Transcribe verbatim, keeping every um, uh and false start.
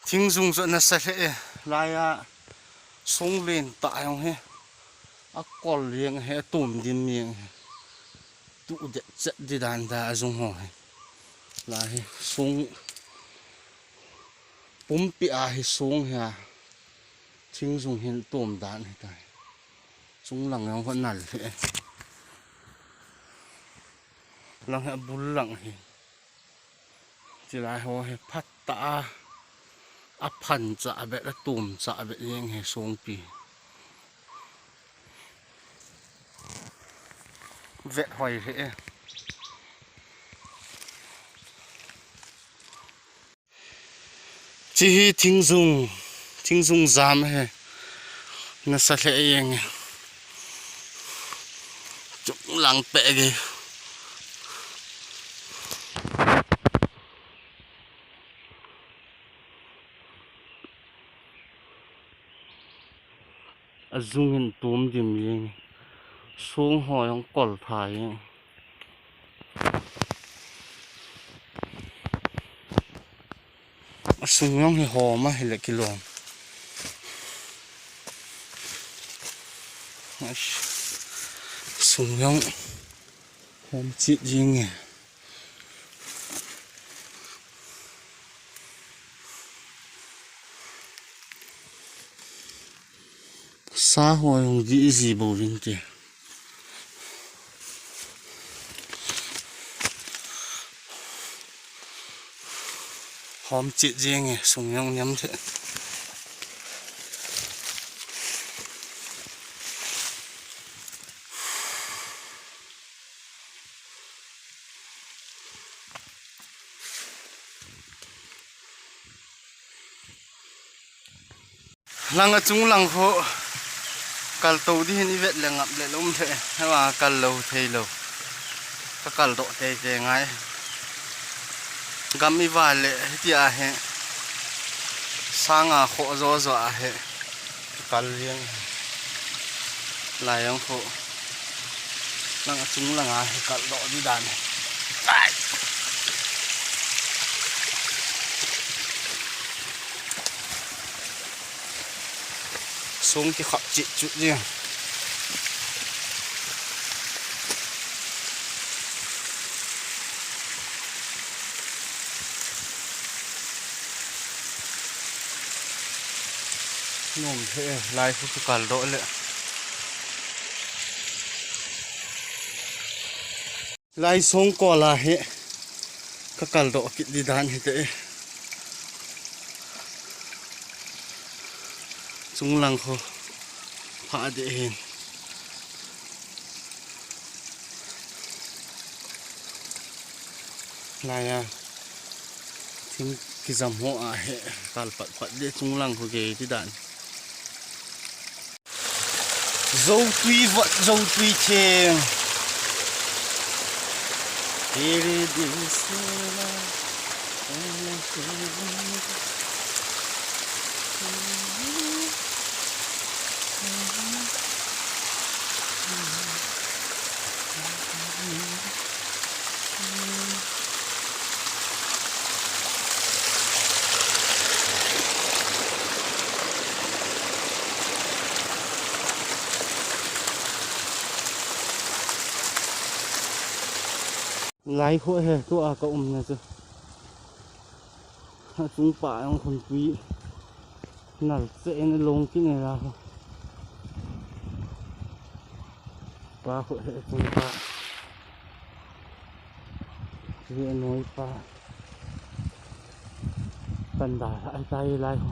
Thingjung chu nasa lheh e. Laiya song len tah jong hi akol jeng hi, atom dim jeng hi. Tu det chet di dan ta ajung ho hi. Lai hi song pumpi a hi song hi a. Thingjung hin tom dan hi tai. Chunglang jong ho nal hi. Lang hi abul lang hi. Chilai ho hi phat tah a, aphan cha bet, atom cha bet jeng hi songpi. Vet hoi hi e. Chi hi thingjung, thingjung jam hi. Nasa lheh jeng e. Chunglang peh gei. Ajung hin tom dim jeng. Song ho jong kol pha jeng. Asung jong hi hom a hile kilom. Asung jong hom chit jing e. Sa ho jong di iji bouvin te. Hom chit jeng e, sung jong niam the. Lang a chunglang ho kalto di hin ivet le ngap le lom the, hema kal lou thei lou. Ka kaldoh tei tei ngai. Gam iva le hitia hi sanga kho jo jo a hi kal jeng. Lai jong kho. Lang a chunglang a hi kaldoh di dan. Ai. Sung kikhap chit chut jeng. Nom the, lai khu chu kaldoh le. Lai song kol a hi ka kaldoh kit di dan hi te. Chunglang kho pha de hin. Laiya thing kijam ho a hi kal pat pat de chunglang kho gei di dan. Zotui vot, zotui theng. Tere de se la. Lai khu he, tua ka umna chu. Achung pa jong khun tui nal che in along kit ne la ho. Pa khu he chung pa. Hi anoi pa. Kan da ai tai lai ho.